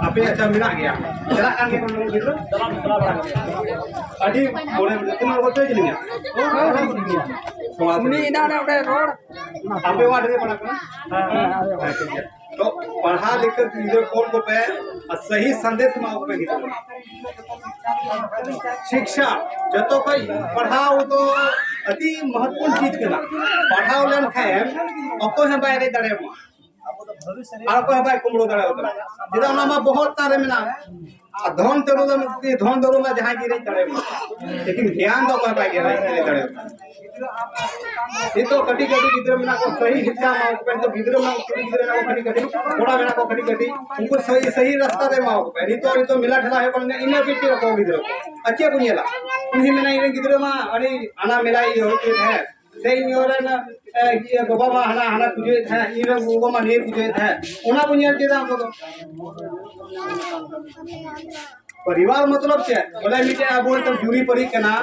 ᱟᱯᱮ ᱟᱪᱪᱷᱟ ᱢᱮᱱᱟᱜ ᱜᱮᱭᱟ, ᱪᱟᱞᱟᱜ ᱠᱟᱱ ᱜᱮᱭᱟ ᱠᱚ ᱜᱤᱫᱽᱨᱟᱹ? ᱟᱹᱰᱤ ᱢᱚᱱᱮ ᱛᱤᱱᱟᱹᱜ ᱦᱚᱲ ᱠᱚ ᱪᱮᱫ ᱡᱤᱞᱤᱧᱟ? ᱩᱱᱤ ᱮᱱᱟᱱ ᱚᱸᱰᱮ ᱨᱚᱲ᱾ ᱟᱯᱮ ᱚᱲᱟᱜ ᱨᱮᱜᱮ ᱯᱟᱲᱦᱟᱜ ᱠᱟᱱᱟ? ᱦᱮᱸ, ᱦᱮᱸ, ᱦᱮᱸ᱾ ᱛᱚ ᱯᱟᱲᱦᱟᱣ ᱞᱮᱠᱟ ᱜᱤᱫᱽᱨᱟᱹ ᱠᱚ ᱚᱞ ᱠᱚᱯᱮ ᱟᱨ ᱥᱟᱹᱦᱤ ᱥᱟᱸᱫᱮᱥ ᱮᱢᱟ ᱠᱚᱯᱮ ᱜᱤᱫᱽᱨᱟᱹ᱾ ᱥᱤᱠᱷᱟ ᱡᱚᱛᱚ ᱠᱷᱚᱱ ᱯᱟᱲᱦᱟᱣ ᱫᱚ ᱟᱹᱰᱤ ᱢᱚᱦᱚᱛᱯᱩᱨᱱ ᱪᱤᱡᱽ ᱠᱟᱱᱟ᱾ ᱯᱟᱲᱦᱟᱣ ᱞᱮᱱᱠᱷᱟᱱ ᱚᱠᱚᱭ ᱦᱚᱸ ᱵᱟᱭ ᱨᱮᱡ ᱫᱟᱲᱮᱭᱟᱢᱟ᱾ ᱟᱨ ᱚᱠᱚᱭ ᱦᱚᱸ ᱵᱟᱭ ᱠᱩᱢᱵᱽᱲᱩ ᱫᱟᱲᱮᱭᱟᱜ ᱠᱟᱱᱟ᱾ ᱪᱮᱫᱟᱜ ᱚᱱᱟ ᱢᱟ ᱵᱚᱦᱚᱜ ᱪᱮᱛᱟᱱ ᱨᱮ ᱢᱮᱱᱟᱜᱼᱟ᱾ ᱟᱨ ᱫᱷᱚᱱ ᱫᱟᱹᱨᱩ ᱫᱚ, ᱫᱷᱚᱱ ᱫᱟᱹᱨᱩ ᱢᱟ ᱡᱟᱦᱟᱸᱭ ᱜᱮ ᱨᱮᱡ ᱫᱟᱲᱮᱭᱟᱜᱼᱟ᱾ ᱞᱮᱠᱤᱱ ᱜᱮᱭᱟᱱ ᱫᱚ ᱚᱠᱚᱭ ᱵᱟᱭ ᱨᱮᱡ ᱫᱟᱲᱮᱭᱟᱜᱼᱟ᱾ ᱱᱤᱛᱚᱜ ᱠᱟᱹᱴᱤᱡ ᱠᱟᱹᱴᱤᱡ ᱜᱤᱫᱽᱨᱟᱹ ᱢᱮᱱᱟᱜ ᱠᱚ, ᱥᱟᱹᱦᱤ ᱥᱤᱠᱠᱷᱟ ᱮᱢᱟ ᱠᱚ ᱯᱮ᱾ ᱱᱤᱛᱚᱜ ᱜᱤᱫᱽᱨᱟᱹ ᱢᱮᱱᱟᱜ ᱠᱚ, ᱠᱩᱲᱤ ᱜᱤᱫᱽᱨᱟᱹ ᱢᱮᱱᱟᱜ ᱠᱚ, ᱠᱟᱹᱴᱤᱡ ᱠᱟᱹᱴᱤᱡ ᱠᱚᱲᱟ ᱢᱮᱱᱟᱜ ᱠᱚ, ᱠᱟᱹᱴᱤᱡ ᱠᱟᱹᱴᱤᱡ, ᱩᱱᱠᱩ ᱥᱟᱹᱦᱤ, ᱥᱟᱹᱦᱤ ᱨᱟᱥᱛᱟ ᱨᱮ ᱮᱢᱟ ᱠᱚ ᱯᱮ᱾ ᱱᱤᱛᱚᱜ, ᱱᱤᱛᱚᱜ ᱢᱮᱞᱟ ᱴᱷᱮᱞᱟ ᱦᱩᱭᱩᱜ ᱠᱟᱱᱟ, ᱤᱱᱟᱹ ᱵᱤᱪᱟᱹᱨ ᱟᱠᱚ ᱜᱤᱫᱽᱨᱟᱹ ᱠᱚ᱾ ᱟᱨ ᱪᱮᱫ ᱠᱚ ᱧᱮᱞᱟ? ᱩᱱᱤ ᱢᱮᱱᱟ, "ᱤᱧ ᱨᱮᱱ ᱜᱤᱫᱽᱨᱟᱹ ᱢᱟ ᱟᱹᱰᱤ ᱟᱱᱟ ᱢᱮᱞᱟᱭ ᱤᱭᱟᱹ ᱦᱚᱪᱚᱭᱮᱫ ᱛᱟᱦᱮᱸᱫ, ᱥᱮ ᱤᱧ ᱨᱮᱱ, ᱮ, ᱤᱭᱟᱹ ᱵᱟᱵᱟ ᱢᱟ ᱦᱟᱱᱟ, ᱦᱟᱱᱟ ᱯᱩᱡᱟᱹᱭᱮᱫ ᱛᱟᱦᱮᱸᱫ, ᱤᱧ ᱨᱮᱱ ᱜᱚᱜᱚ ᱢᱟ ᱱᱤᱭᱟᱹ ᱯᱩᱡᱟᱹᱭᱮᱫ ᱛᱟᱦᱮᱸᱫ", ᱚᱱᱟ ᱠᱚ ᱧᱮᱞ ᱪᱮᱫᱟ ᱩᱱᱠᱩ ᱫᱚ᱾ ᱯᱚᱨᱤᱵᱟᱨ ᱢᱚᱛᱞᱚᱵ ᱪᱮᱫ? ᱵᱚᱞᱮ ᱢᱤᱫᱴᱮᱡ ᱟᱵᱚ ᱱᱤᱛᱚᱜ ᱡᱩᱨᱤ ᱯᱟᱹᱨᱤ ᱠᱟᱱᱟ,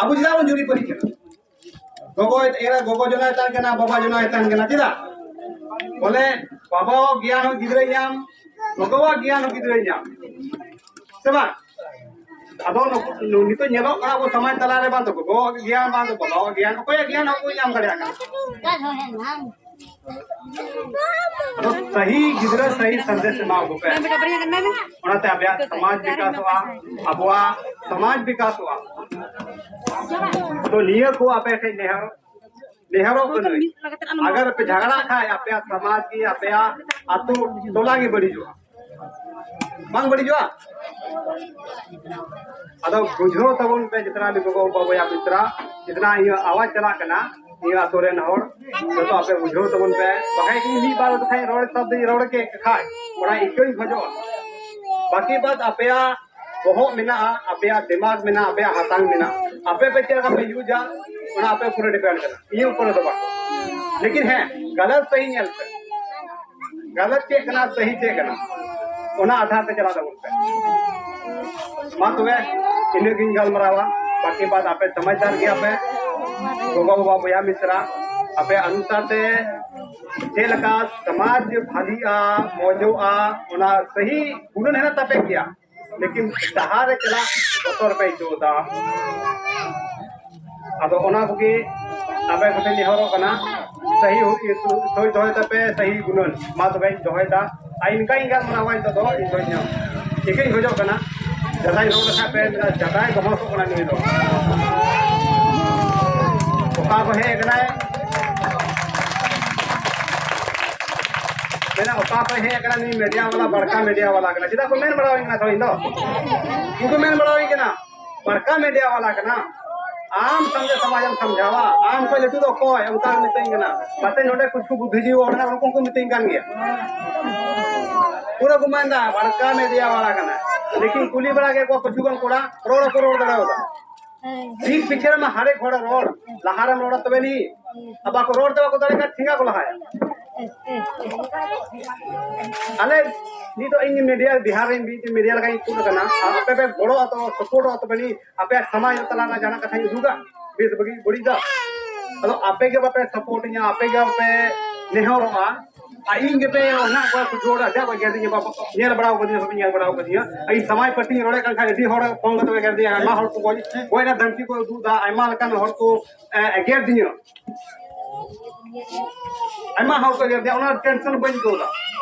ᱟᱵᱚ ᱪᱮᱫᱟᱜ ᱵᱚᱱ ᱡᱩᱨᱤ ᱯᱟᱹᱨᱤ ᱠᱟᱱᱟ? ᱜᱚᱜᱚ ᱮᱨᱟ, ᱜᱚᱜᱚ ᱡᱚᱱᱟᱭ ᱛᱟᱦᱮᱱ ᱠᱟᱱᱟ, ᱵᱟᱵᱟ ᱡᱚᱱᱟᱭ ᱛᱟᱦᱮᱱ ᱠᱟᱱᱟ᱾ ᱪᱮᱫᱟᱜ? ᱵᱚᱞᱮ ᱵᱟᱵᱟᱣᱟᱜ ᱜᱮᱭᱟᱱ ᱦᱚᱸ ᱜᱤᱫᱽᱨᱟᱹᱭ ᱧᱟᱢ, ᱜᱚᱜᱚᱣᱟᱜ ᱜᱮᱭᱟᱱ ᱦᱚᱸ ᱜᱤᱫᱽᱨᱟᱹᱭ ᱧᱟᱢ, ᱥᱮ ᱵᱟᱝ? ᱟᱫᱚ ᱱᱩᱠᱩ, ᱱᱤᱛᱚᱜ ᱧᱮᱞᱚᱜ ᱠᱟᱱᱟ ᱟᱵᱚ ᱥᱚᱢᱟᱡᱽ ᱛᱟᱞᱟᱨᱮ ᱵᱟᱝ ᱫᱚ ᱜᱚᱜᱚᱣᱟᱜ ᱜᱮᱭᱟᱱ, ᱵᱟᱝ ᱫᱚ ᱵᱟᱵᱟᱣᱟᱜ ᱜᱮᱭᱟᱱ, ᱚᱠᱚᱭᱟᱜ ᱜᱮᱭᱟᱱ ᱦᱚᱸ ᱵᱟᱠᱚ ᱧᱟᱢ ᱫᱟᱲᱮᱭᱟᱜ ᱠᱟᱱᱟ᱾ ᱟᱫᱚ ᱥᱟᱹᱦᱤ ᱜᱤᱫᱽᱨᱟᱹ ᱥᱟᱹᱦᱤ ᱥᱟᱸᱫᱮᱥ ᱮᱢᱟ ᱠᱚ ᱯᱮ᱾ ᱚᱱᱟᱛᱮ ᱟᱯᱮᱭᱟᱜ ᱥᱚᱢᱟᱡᱽ ᱵᱤᱠᱟᱥᱚᱜᱼᱟ, ᱟᱵᱚᱣᱟᱜ ᱥᱚᱢᱟᱡᱽ ᱵᱤᱠᱟᱥᱚᱜᱼᱟ᱾ ᱛᱚ ᱱᱤᱭᱟᱹ ᱠᱚ ᱟᱯᱮ ᱴᱷᱮᱱ ᱱᱮᱦᱚᱨ, ᱱᱮᱦᱚᱨᱚᱜ ᱠᱟᱹᱱᱟᱹᱧ᱾ ᱟᱜᱟᱨ ᱯᱮ ᱡᱷᱟᱜᱽᱲᱟᱜ ᱠᱷᱟᱡ ᱟᱯᱮᱭᱟᱜ ᱥᱚᱢᱟᱡᱽ ᱜᱮ, ᱟᱯᱮᱭᱟᱜ ᱟᱹᱛᱩ ᱴᱚᱞᱟ ᱜᱮ ᱵᱟᱹᱲᱤᱡᱚᱜᱼᱟ, ᱵᱟᱝ ᱵᱟᱹᱲᱤᱡᱚᱜᱼᱟ? ᱟᱫᱚ ᱵᱩᱡᱷᱟᱹᱣ ᱛᱟᱵᱚᱱ ᱯᱮ, ᱡᱤᱛᱱᱟ ᱵᱷᱤ ᱜᱚᱜᱚ ᱵᱟᱵᱟ ᱵᱚᱭᱦᱟ ᱢᱤᱥᱨᱟ, ᱡᱤᱛᱱᱟ ᱤᱧᱟᱹᱜ ᱟᱣᱟᱡᱽ ᱪᱟᱞᱟᱜ ᱠᱟᱱᱟ, ᱱᱤᱭᱟᱹ ᱟᱛᱳ ᱨᱮᱱ ᱦᱚᱲ ᱡᱚᱛᱚ ᱟᱯᱮ ᱵᱩᱡᱷᱟᱹᱣ ᱛᱟᱵᱚᱱ ᱯᱮ᱾ ᱵᱟᱠᱷᱟᱡ ᱤᱧ ᱢᱤᱫ ᱵᱟᱨ ᱠᱟᱛᱷᱟᱧ ᱨᱚᱲ ᱥᱟᱵ ᱫᱚᱧ ᱨᱚᱲ ᱠᱮᱫ ᱠᱷᱟᱡ ᱚᱱᱟ ᱤᱠᱟᱹᱧ ᱠᱷᱚᱡᱚᱜᱼᱟ᱾ ᱵᱟᱹᱠᱤ ᱵᱟᱫ ᱟᱯᱮᱭᱟᱜ ᱵᱚᱦᱚᱜ ᱢᱮᱱᱟᱜᱼᱟ, ᱟᱯᱮᱭᱟᱜ ᱫᱤᱢᱟᱜᱽ ᱢᱮᱱᱟᱜᱼᱟ, ᱟᱯᱮᱭᱟᱜ ᱦᱟᱛᱟᱝ ᱢᱮᱱᱟᱜᱼᱟ, ᱟᱯᱮ ᱯᱮ ᱪᱮᱫ ᱞᱮᱠᱟ ᱯᱮ ᱤᱭᱩᱡᱟ, ᱚᱱᱟ ᱟᱯᱮ ᱩᱯᱚᱨᱮ ᱰᱤᱯᱮᱱᱰ ᱠᱟᱱᱟ, ᱤᱧᱟᱹᱜ ᱩᱯᱚᱨᱮ ᱫᱚ ᱵᱟᱝ᱾ ᱞᱮᱠᱤᱱ ᱦᱮᱸ, ᱜᱟᱞᱟᱛ ᱥᱟᱹᱦᱤ ᱧᱮᱞ ᱯᱮ, ᱜᱟᱞᱟᱛ ᱪᱮᱫ ᱠᱟᱱᱟ, ᱥᱟᱹᱦᱤ ᱪᱮᱫ ᱠᱟᱱᱟ, ᱚᱱᱟ ᱟᱫᱷᱟᱨ ᱛᱮ ᱪᱟᱞᱟᱜ ᱛᱟᱵᱚᱱ ᱯᱮ᱾ ᱢᱟ ᱛᱚᱵᱮ ᱤᱱᱟᱹᱜ ᱜᱤᱧ ᱜᱟᱞᱢᱟᱨᱟᱣᱟ, ᱵᱟᱹᱠᱤ ᱵᱟᱫ ᱟᱯᱮ ᱥᱚᱢᱟᱡᱽᱫᱟᱨ ᱜᱮᱭᱟ ᱯᱮ, ᱜᱚᱜᱚ ᱵᱟᱵᱟ ᱵᱚᱭᱦᱟ ᱢᱤᱥᱨᱟ, ᱟᱯᱮ ᱚᱱᱩᱥᱟᱨ ᱛᱮ ᱪᱮᱫ ᱞᱮᱠᱟ ᱥᱚᱢᱟᱡᱽ ᱵᱷᱟᱹᱞᱤᱜᱼᱟ, ᱢᱚᱡᱚᱜᱼᱟ, ᱚᱱᱟ ᱥᱟᱹᱦᱤ ᱜᱩᱱᱟᱹᱱ ᱦᱮᱱᱟᱜ ᱛᱟᱯᱮ ᱜᱮᱭᱟ, ᱞᱮᱠᱤᱱ ᱰᱟᱦᱟᱨ ᱨᱮ ᱪᱟᱞᱟᱜ ᱵᱚᱛᱚᱨ ᱯᱮ ᱟᱹᱭᱠᱟᱹᱣ ᱮᱫᱟ᱾ ᱟᱫᱚ ᱚᱱᱟ ᱠᱚᱜᱮ ᱟᱯᱮ ᱠᱚᱴᱷᱮᱱ ᱱᱮᱦᱚᱨᱚᱜ ᱠᱟᱱᱟ, ᱥᱟᱹᱦᱤ ᱦᱩᱭ, ᱥᱳᱭ ᱫᱚᱦᱚᱭ ᱛᱟᱯᱮ, ᱥᱟᱹᱦᱤ ᱜᱩᱱᱟᱹᱱ᱾ ᱢᱟ ᱛᱚᱵᱮᱧ ᱫᱚᱦᱚᱭᱮᱫᱟ᱾ ᱟᱨ ᱤᱱᱠᱟᱹᱧ ᱜᱟᱞᱢᱟᱨᱟᱣᱟ ᱱᱤᱛᱚᱜ ᱫᱚ, ᱤᱧ ᱫᱚ ᱤᱧ ᱤᱠᱟᱹᱧ ᱠᱷᱚᱡᱚᱜ ᱠᱟᱱᱟ᱾ ᱡᱟᱦᱟᱸᱭ ᱨᱚᱲ ᱞᱮᱠᱷᱟᱡ ᱯᱮ ᱢᱮᱱᱟ, ᱡᱟᱫᱟᱭ ᱵᱚᱦᱚᱥᱚᱜ ᱠᱟᱱᱟ ᱱᱩᱭ ᱫᱚ᱾ ᱚᱠᱟ ᱠᱚ ᱦᱮᱡ ᱟᱠᱟᱱᱟᱭ? ᱢᱮᱱᱟ, ᱚᱠᱟ ᱠᱷᱚᱡ ᱦᱮᱡ ᱟᱠᱟᱱᱟ ᱱᱩᱭ ᱢᱤᱰᱤᱭᱟ ᱵᱟᱞᱟ, ᱵᱟᱲᱠᱟ ᱢᱤᱰᱤᱭᱟ ᱵᱟᱞᱟ ᱠᱟᱱᱟ? ᱪᱮᱫᱟᱜ ᱠᱚ ᱢᱮᱱ ᱵᱟᱲᱟᱣᱟᱹᱧ ᱠᱟᱱᱟ ᱛᱚ ᱤᱧ ᱫᱚ? ᱩᱱᱠᱩ ᱢᱮᱱ ᱵᱟᱲᱟᱣᱟᱹᱧ ᱠᱟᱱᱟ, ᱵᱟᱲᱠᱟ ᱢᱤᱰᱤᱭᱟ ᱵᱟᱞᱟ ᱠᱟᱱᱟ, ᱟᱢ ᱥᱟᱸᱜᱮ ᱥᱚᱢᱟᱡᱽ ᱮᱢ ᱥᱟᱢᱡᱷᱟᱣᱟ, ᱟᱢ ᱠᱷᱚᱡ ᱞᱟᱹᱴᱩ ᱫᱚ ᱚᱠᱚᱭ? ᱚᱱᱠᱟ ᱠᱚ ᱢᱤᱛᱟᱹᱧ ᱠᱟᱱᱟ᱾ ᱯᱟᱥᱮᱡ ᱱᱚᱰᱮ ᱠᱤᱪᱷᱩ ᱵᱩᱫᱽᱫᱷᱤᱡᱤᱵᱤ ᱦᱚᱲ ᱢᱮᱱᱟᱜ ᱠᱚᱣᱟ, ᱩᱱᱠᱩ ᱠᱚ ᱢᱤᱛᱟᱹᱧ ᱠᱟᱱ ᱜᱮᱭᱟ᱾ ᱯᱩᱨᱟᱹ ᱠᱚ ᱢᱮᱱᱫᱟ, ᱵᱟᱲᱠᱟ ᱢᱤᱰᱤᱭᱟ ᱵᱟᱞᱟ ᱠᱟᱱᱟ᱾ ᱞᱮᱠᱤᱱ ᱠᱩᱞᱤ ᱵᱟᱲᱟ ᱠᱮᱫ ᱠᱚᱣᱟ ᱠᱤᱪᱷᱩ ᱜᱟᱱ ᱠᱚᱲᱟ, ᱨᱚᱲ ᱦᱚᱸᱠᱚ ᱨᱚᱲ ᱫᱟᱲᱮᱭᱟᱫᱟ᱾ ᱵᱤᱨ ᱯᱤᱪᱷᱮ ᱨᱮᱢᱟ ᱦᱟᱨᱮᱠ ᱦᱚᱲ ᱨᱚᱲ, ᱞᱟᱦᱟ ᱨᱮᱢ ᱨᱚᱲᱟ ᱛᱚᱵᱮ ᱱᱤ, ᱟᱨ ᱵᱟᱠᱚ ᱨᱚᱲ ᱛᱮ ᱵᱟᱠᱚ ᱫᱟᱲᱮᱭᱟᱜ ᱠᱷᱟᱱ ᱴᱷᱮᱸᱜᱟ ᱠᱚ ᱞᱟᱦᱟᱭᱟ᱾ ᱟᱞᱮ ᱱᱤᱛᱚᱜ ᱤᱧ ᱢᱤᱰᱤᱭᱟ, ᱵᱤᱦᱟᱨ ᱨᱮ ᱢᱤᱫ ᱢᱤᱰᱤᱭᱟ ᱞᱮᱠᱟᱧ ᱛᱩᱫ ᱟᱠᱟᱱᱟ, ᱟᱨ ᱟᱯᱮ ᱯᱮ ᱜᱚᱲᱚ ᱟᱛᱚ, ᱥᱟᱯᱳᱨᱴ ᱟᱛᱚ ᱵᱮᱱᱤ, ᱟᱯᱮᱭᱟᱜ ᱥᱚᱢᱟᱡᱽ ᱛᱟᱞᱟ ᱨᱮ ᱡᱟᱦᱟᱱᱟᱜ ᱠᱟᱛᱷᱟᱧ ᱩᱫᱩᱜᱟ, ᱵᱮᱥ ᱵᱟᱹᱜᱤ ᱵᱟᱹᱲᱤᱡ ᱫᱚ᱾ ᱟᱫᱚ ᱟᱯᱮ ᱜᱮ ᱵᱟᱯᱮ ᱥᱟᱯᱳᱨᱴ ᱤᱧᱟ, ᱟᱯᱮ ᱜᱮ ᱵᱟᱯᱮ ᱱᱮᱦᱚᱨᱚᱜᱼᱟ, ᱟᱨ ᱤᱧ ᱜᱮᱯᱮ ᱚᱱᱟ ᱠᱚ ᱡᱳᱨ ᱟᱡᱟᱜ ᱠᱚ ᱮᱜᱮᱨ ᱫᱤᱧᱟ, ᱵᱟᱯᱮ ᱧᱮᱞ ᱵᱟᱲᱟ ᱟᱠᱟᱫᱤᱧᱟ, ᱵᱟᱯᱮ ᱧᱮᱞ ᱵᱟᱲᱟ ᱟᱠᱟᱫᱤᱧᱟ᱾ ᱟᱨ ᱤᱧ ᱥᱚᱢᱟᱡᱽ ᱯᱟᱹᱨᱥᱤᱧ ᱨᱚᱲᱮᱫ ᱠᱟᱱ ᱠᱷᱟᱱ ᱟᱹᱰᱤ ᱦᱚᱲ ᱯᱷᱳᱱ ᱠᱟᱛᱮ ᱠᱚ ᱮᱜᱮᱨ ᱫᱤᱧᱟ, ᱟᱭᱢᱟ ᱦᱚᱲ ᱠᱚ ᱜᱚᱡ, ᱜᱚᱡ ᱨᱮᱱᱟᱜ ᱫᱷᱟᱢᱠᱤ ᱠᱚ ᱩᱫᱩᱜ ᱮᱫᱟ, ᱟᱭᱢᱟ ᱞᱮᱠᱟᱱ ᱦᱚᱲ ᱠᱚ, ᱮ, ᱮᱜᱮᱨ ᱫᱤᱧᱟ, ᱟᱭᱢᱟ ᱦᱚᱲ ᱠᱚ ᱮᱜᱮᱨ ᱫᱤᱧᱟ, ᱚᱱᱟ ᱴᱮᱱᱥᱚᱱ ᱵᱟᱹᱧ ᱟᱹᱭᱠᱟᱹᱣ ᱮᱫᱟ᱾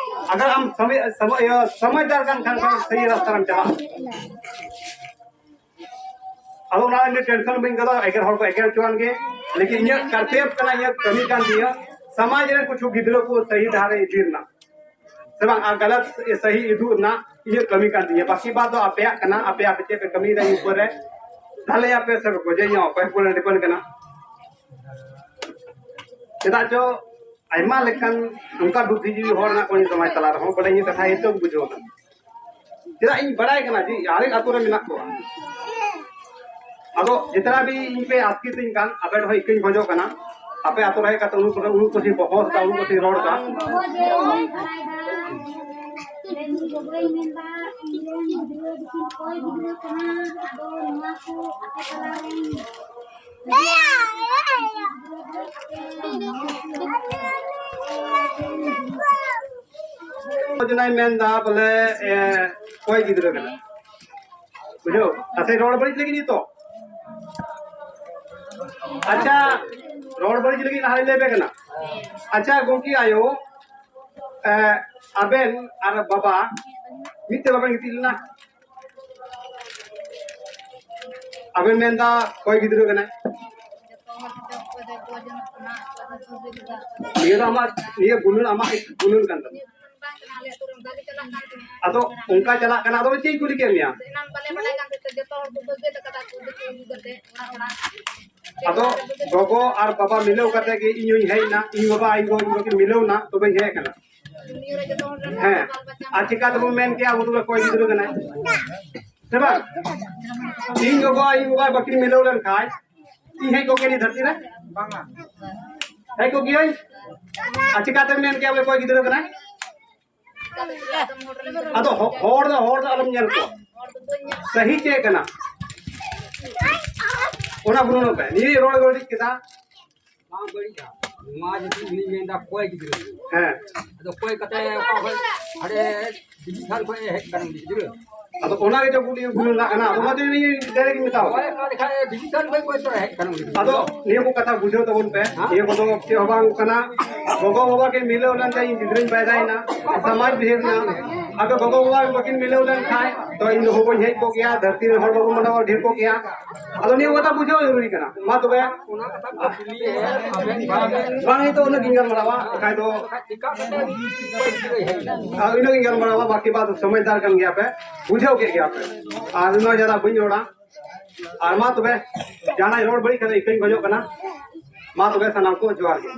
ᱟᱜᱟᱨ ᱟᱢ ᱥᱚᱢᱚᱭ, ᱥᱚᱢᱚᱭ, ᱤᱭᱟᱹ, ᱥᱚᱢᱚᱭᱫᱟᱨ ᱠᱟᱱ ᱠᱷᱟᱱ ᱥᱟᱹᱦᱤ ᱨᱟᱥᱛᱟ ᱨᱮᱢ ᱪᱟᱞᱟᱜᱼᱟ᱾ ᱟᱫᱚ ᱚᱱᱟ ᱤᱧ ᱫᱚ ᱴᱮᱱᱥᱚᱱ ᱵᱟᱹᱧ ᱟᱹᱭᱠᱟᱹᱣ ᱮᱫᱟ, ᱮᱜᱮᱨ ᱦᱚᱲ ᱠᱚ ᱮᱜᱮᱨ ᱦᱚᱪᱚᱣᱟᱱ ᱜᱮ, ᱞᱮᱠᱤᱱ ᱤᱧᱟᱹᱜ ᱠᱟᱨᱛᱮᱵᱽ ᱠᱟᱱᱟ, ᱤᱧᱟᱹᱜ ᱠᱟᱹᱢᱤ ᱠᱟᱱ ᱛᱤᱧᱟᱹ ᱥᱚᱢᱟᱡᱽ ᱨᱮᱱ ᱠᱤᱪᱷᱩ ᱜᱤᱫᱽᱨᱟᱹ ᱠᱚ ᱥᱟᱹᱦᱤ ᱰᱟᱦᱟᱨ ᱨᱮ ᱤᱫᱤ ᱨᱮᱱᱟᱜ, ᱥᱮ ᱵᱟᱝ, ᱟᱨ ᱜᱟᱞᱟᱛ ᱥᱟᱹᱦᱤ ᱩᱫᱩᱜ ᱨᱮᱱᱟᱜ ᱤᱧᱟᱹᱜ ᱠᱟᱹᱢᱤ ᱠᱟᱱ ᱛᱤᱧᱟᱹ᱾ ᱵᱟᱹᱠᱤ ᱵᱟᱫ ᱫᱚ ᱟᱯᱮᱭᱟᱜ ᱠᱟᱱᱟ, ᱟᱯᱮ ᱟᱯᱮ ᱪᱮᱫ ᱯᱮ ᱠᱟᱹᱢᱤᱭᱮᱫᱟ ᱤᱧ ᱩᱯᱚᱨ ᱨᱮ, ᱰᱷᱟᱞᱟᱭᱟᱯᱮ ᱥᱮ ᱜᱚᱡᱮᱧᱟ, ᱚᱠᱚᱭ ᱩᱯᱚᱨ ᱨᱮ ᱰᱤᱯᱮᱱᱰ ᱠᱟᱱᱟ᱾ ᱪᱮᱫᱟᱜ ᱪᱚ ᱟᱭᱢᱟ ᱞᱮᱠᱟᱱ ᱚᱱᱠᱟ ᱵᱩᱫᱽᱫᱷᱤᱡᱤᱵᱤ ᱦᱚᱲ ᱢᱮᱱᱟᱜ ᱠᱚᱣᱟ ᱱᱤᱭᱟᱹ ᱥᱚᱢᱟᱡᱽ ᱛᱟᱞᱟ ᱨᱮᱦᱚᱸ, ᱵᱚᱞᱮ ᱤᱧᱟᱹᱜ ᱠᱟᱛᱷᱟ ᱦᱤᱛᱟᱹᱣ ᱵᱩᱡᱷᱟᱹᱣ ᱮᱫᱟ᱾ ᱪᱮᱫᱟᱜ ᱤᱧ ᱵᱟᱲᱟᱭ ᱠᱟᱱᱟ ᱡᱮ ᱦᱟᱨᱮᱠ ᱟᱹᱛᱩ ᱨᱮ ᱢᱮᱱᱟᱜ ᱠᱚᱣᱟ᱾ ᱟᱫᱚ ᱡᱮᱛᱱᱟ ᱵᱤ ᱤᱧ ᱯᱮ ᱟᱥᱠᱤᱛᱤᱧ ᱠᱟᱱ, ᱟᱯᱮ ᱴᱷᱮᱱ ᱤᱠᱟᱹᱧ ᱠᱷᱚᱡᱚᱜ ᱠᱟᱱᱟ, ᱟᱯᱮ ᱟᱹᱛᱩ ᱨᱮ ᱦᱮᱡ ᱠᱟᱛᱮ ᱩᱱᱠᱩ ᱩᱱᱠᱩ ᱠᱚ ᱵᱚᱦᱚᱥ ᱫᱟ, ᱩᱱᱠᱩ ᱠᱚ ᱨᱚᱲ ᱫᱟ᱾ ᱤᱧ ᱜᱚᱜᱚᱭ ᱢᱮᱱᱫᱟ, ᱤᱧ ᱨᱮᱱ ᱜᱤᱫᱽᱨᱟᱹ ᱫᱚᱠᱤᱱ ᱚᱠᱚᱭ ᱜᱤᱫᱽᱨᱟᱹ ᱠᱟᱱᱟ, ᱟᱫᱚ ᱱᱚᱣᱟ ᱠᱚ ᱟᱯᱮ ᱛᱟᱞᱟᱨᱮ ᱡᱚᱱᱟᱭ ᱢᱮᱱᱫᱟ ᱵᱚᱞᱮ, ᱮ, ᱚᱠᱚᱭ ᱜᱤᱫᱽᱨᱟᱹ ᱠᱟᱱᱟ? ᱵᱩᱡᱷᱟᱹᱣ? ᱛᱟᱛᱮ ᱨᱚᱲ ᱵᱟᱹᱲᱤᱡ ᱞᱟᱹᱜᱤᱫ ᱱᱤᱛᱚᱜ? ᱟᱪᱪᱷᱟ, ᱨᱚᱲ ᱵᱟᱹᱲᱤᱡ ᱞᱟᱹᱜᱤᱫ ᱞᱟᱦᱟ ᱨᱮᱧ ᱞᱟᱹᱭ ᱟᱯᱮ ᱠᱟᱱᱟ᱾ ᱟᱪᱪᱷᱟ ᱜᱚᱢᱠᱮ ᱟᱭᱳ, ᱮ, ᱟᱵᱮᱱ ᱟᱨ ᱵᱟᱵᱟ ᱢᱤᱫ ᱛᱮ ᱵᱟᱵᱮᱱ ᱜᱤᱛᱤᱡ ᱞᱮᱱᱟ? ᱟᱵᱮᱱ ᱢᱮᱱᱫᱟ ᱚᱠᱚᱭ ᱜᱤᱫᱽᱨᱟᱹ ᱠᱟᱱᱟᱭ? ᱱᱤᱭᱟᱹ ᱫᱚ ᱟᱢᱟᱜ, ᱱᱤᱭᱟᱹ ᱜᱩᱱᱟᱹᱱ, ᱟᱢᱟᱜ ᱜᱩᱱᱟᱹᱱ ᱠᱟᱱ ᱛᱟᱢᱟ᱾ ᱟᱫᱚ ᱚᱱᱠᱟ ᱪᱟᱞᱟᱜ ᱠᱟᱱᱟ, ᱟᱫᱚ ᱪᱮᱫ ᱤᱧ ᱠᱩᱞᱤ ᱠᱮᱫ ᱢᱮᱭᱟ? ᱟᱫᱚ ᱜᱚᱜᱚ ᱟᱨ ᱵᱟᱵᱟ ᱢᱤᱞᱟᱹᱣ ᱠᱟᱛᱮ ᱜᱮ ᱤᱧ ᱦᱚᱧ ᱦᱮᱡ ᱮᱱᱟ, ᱤᱧ ᱵᱟᱵᱟ ᱤᱧ ᱜᱚ ᱤᱧ ᱵᱟᱠᱤᱱ ᱢᱤᱞᱟᱹᱣ ᱮᱱᱟ, ᱛᱚᱵᱮᱧ ᱦᱮᱡ ᱟᱠᱟᱱᱟ᱾ ᱦᱮᱸ, ᱟᱨ ᱪᱤᱠᱟ ᱛᱮᱵᱚᱱ ᱢᱮᱱ ᱠᱮᱭᱟ ᱩᱱᱤ ᱫᱚ ᱚᱠᱚᱭ ᱜᱤᱫᱽᱨᱟᱹ ᱠᱟᱱᱟᱭ? ᱥᱮ ᱵᱟᱝ? ᱤᱧ ᱜᱚᱜᱚ ᱤᱧ ᱵᱟᱵᱟ ᱵᱟᱹᱠᱤᱱ ᱢᱤᱞᱟᱹᱣ ᱞᱮᱱᱠᱷᱟᱱ ᱤᱧ ᱦᱮᱡ ᱠᱚᱜ ᱠᱮᱭᱟ ᱱᱤᱭᱟᱹ ᱫᱷᱟᱹᱨᱛᱤ ᱨᱮ? ᱵᱟᱝᱟ᱾ ᱦᱮᱡ ᱠᱚᱜ ᱜᱮᱭᱟᱹᱧ? ᱟᱨ ᱪᱤᱠᱟᱛᱮᱢ ᱢᱮᱱ ᱠᱮᱭᱟ ᱵᱚᱞᱮ ᱚᱠᱚᱭ ᱜᱤᱫᱽᱨᱟᱹ ᱠᱟᱱᱟᱭ? ᱟᱫᱚ ᱦᱚ-, ᱦᱚᱲ ᱫᱚ, ᱦᱚᱲ ᱫᱚ ᱟᱞᱚᱢ ᱧᱮᱞ ᱠᱚᱣᱟ᱾ ᱥᱟᱹᱦᱤ ᱪᱮᱫ ᱠᱟᱱᱟ? ᱚᱱᱟ ᱵᱩᱞᱩᱝ ᱯᱮ᱾ ᱱᱤᱭᱟᱹ ᱨᱚᱲ ᱵᱟᱹᱲᱤᱡ ᱠᱮᱫᱟ᱾ ᱵᱟᱝ ᱵᱟᱹᱲᱤᱡᱼᱟ᱾ ᱱᱚᱣᱟ ᱡᱩᱫᱤ ᱩᱱᱤ ᱢᱮᱱᱫᱟ ᱠᱚᱭ ᱜᱤᱫᱽᱨᱟᱹ᱾ ᱦᱮᱸ᱾ ᱟᱫᱚ ᱠᱚᱭ ᱠᱟᱛᱮ ᱚᱠᱟ ᱠᱷᱚᱱ ᱦᱟᱸᱰᱮ ᱰᱤᱡᱤᱴᱟᱞ ᱠᱷᱚᱱ ᱦᱮᱡ ᱠᱟᱱᱟ ᱩᱱᱤ ᱜᱤᱫᱽᱨᱟᱹ᱾ ᱟᱫᱚ ᱚᱱᱟ ᱜᱮ ᱡᱚᱵ ᱩᱱᱤ ᱵᱩᱞᱩᱝ ᱨᱮᱱᱟᱜ ᱠᱟᱱᱟ᱾ ᱟᱫᱚ ᱚᱱᱟ ᱛᱮ ᱩᱱᱤ direct ᱢᱮᱛᱟᱣ ᱠᱚᱭ ᱠᱟᱱᱟ᱾ ᱚᱠᱟ ᱞᱮᱠᱟ ᱰᱤᱡᱤᱴᱟᱞ ᱠᱷᱚᱱ ᱠᱚᱭ ᱛᱚ ᱦᱮᱡ ᱠᱟᱱᱟ ᱩᱱᱤ ᱜᱤᱫᱽᱨᱟᱹ᱾ ᱟᱫᱚ ᱱᱤᱭᱟᱹ ᱠᱚ ᱠᱟᱛᱷᱟ ᱵᱩᱡᱷᱟᱹᱣ ᱛᱟᱵᱚᱱ ᱯᱮ᱾ ᱦᱮᱸ? ᱱᱤᱭᱟᱹ ᱠᱚᱫᱚ ᱪᱮᱫ ᱦᱚᱸ ᱵᱟᱝ ᱠᱟᱱᱟ᱾ ᱜᱚᱜᱚ ᱵᱟᱵᱟ ᱠᱤᱱ ᱢᱤᱞᱟᱹᱣ ᱞᱮᱱᱛᱮ ᱤᱧ ᱜᱤᱫᱽᱨᱟᱹᱧ ᱯᱟᱭᱫᱟᱭᱮᱱᱟ᱾ ᱥᱚᱢᱟᱡᱽ ᱵᱤᱦᱮᱣ ᱨᱮᱱᱟᱜ᱾ ᱟᱫᱚ ᱜᱚᱜᱚ ᱵᱟᱵᱟ ᱵᱟᱹᱠᱤᱱ ᱢᱤᱞᱟᱹᱣ ᱞᱮᱱᱠᱷᱟᱱ ᱛᱚ ᱤᱧ ᱫᱚ ᱵᱟᱹᱧ ᱦᱮᱡ ᱠᱚᱜ ᱜᱮᱭᱟ, ᱫᱷᱟᱹᱨᱛᱤ ᱨᱮᱱ ᱦᱚᱲ ᱵᱟᱵᱚᱱ ᱢᱟᱱᱟᱣ ᱰᱷᱮᱨ ᱠᱚᱜ ᱜᱮᱭᱟ᱾ ᱟᱫᱚ ᱱᱤᱭᱟᱹ ᱠᱟᱛᱷᱟ ᱵᱩᱡᱷᱟᱹᱣ ᱡᱟᱹᱨᱩᱨᱤ ᱠᱟᱱᱟ᱾ ᱢᱟ ᱛᱚᱵᱮ, ᱵᱟᱝ ᱱᱤᱛᱚᱜ ᱩᱱᱟᱹᱜ ᱜᱤᱧ ᱜᱟᱞᱢᱟᱨᱟᱣᱟ, ᱵᱟᱠᱷᱟᱡ ᱫᱚ ᱟᱨ ᱤᱱᱟᱹᱜ ᱜᱤᱧ ᱜᱟᱞᱢᱟᱨᱟᱣᱟ, ᱵᱟᱹᱠᱤ ᱵᱟᱫ ᱥᱚᱢᱚᱡᱽᱫᱟᱨ ᱠᱟᱱ ᱜᱮᱭᱟ ᱯᱮ, ᱵᱩᱡᱷᱟᱹᱣ ᱠᱮᱫ ᱜᱮᱭᱟ ᱯᱮ᱾ ᱟᱨ ᱩᱱᱟᱹᱜ ᱡᱟᱫᱟ ᱵᱟᱹᱧ ᱨᱚᱲᱟ᱾ ᱟᱨ ᱢᱟ ᱛᱚᱵᱮ, ᱡᱟᱦᱟᱱᱟᱜ ᱨᱚᱲ ᱵᱟᱹᱲᱤᱡ ᱠᱟᱛᱮ ᱤᱠᱟᱹᱧ ᱠᱷᱚᱡᱚᱜ ᱠᱟᱱᱟ᱾ ᱢᱟ ᱛᱚᱵᱮ ᱥᱟᱱᱟᱢ ᱠᱚ ᱡᱚᱦᱟᱨ ᱜᱮ᱾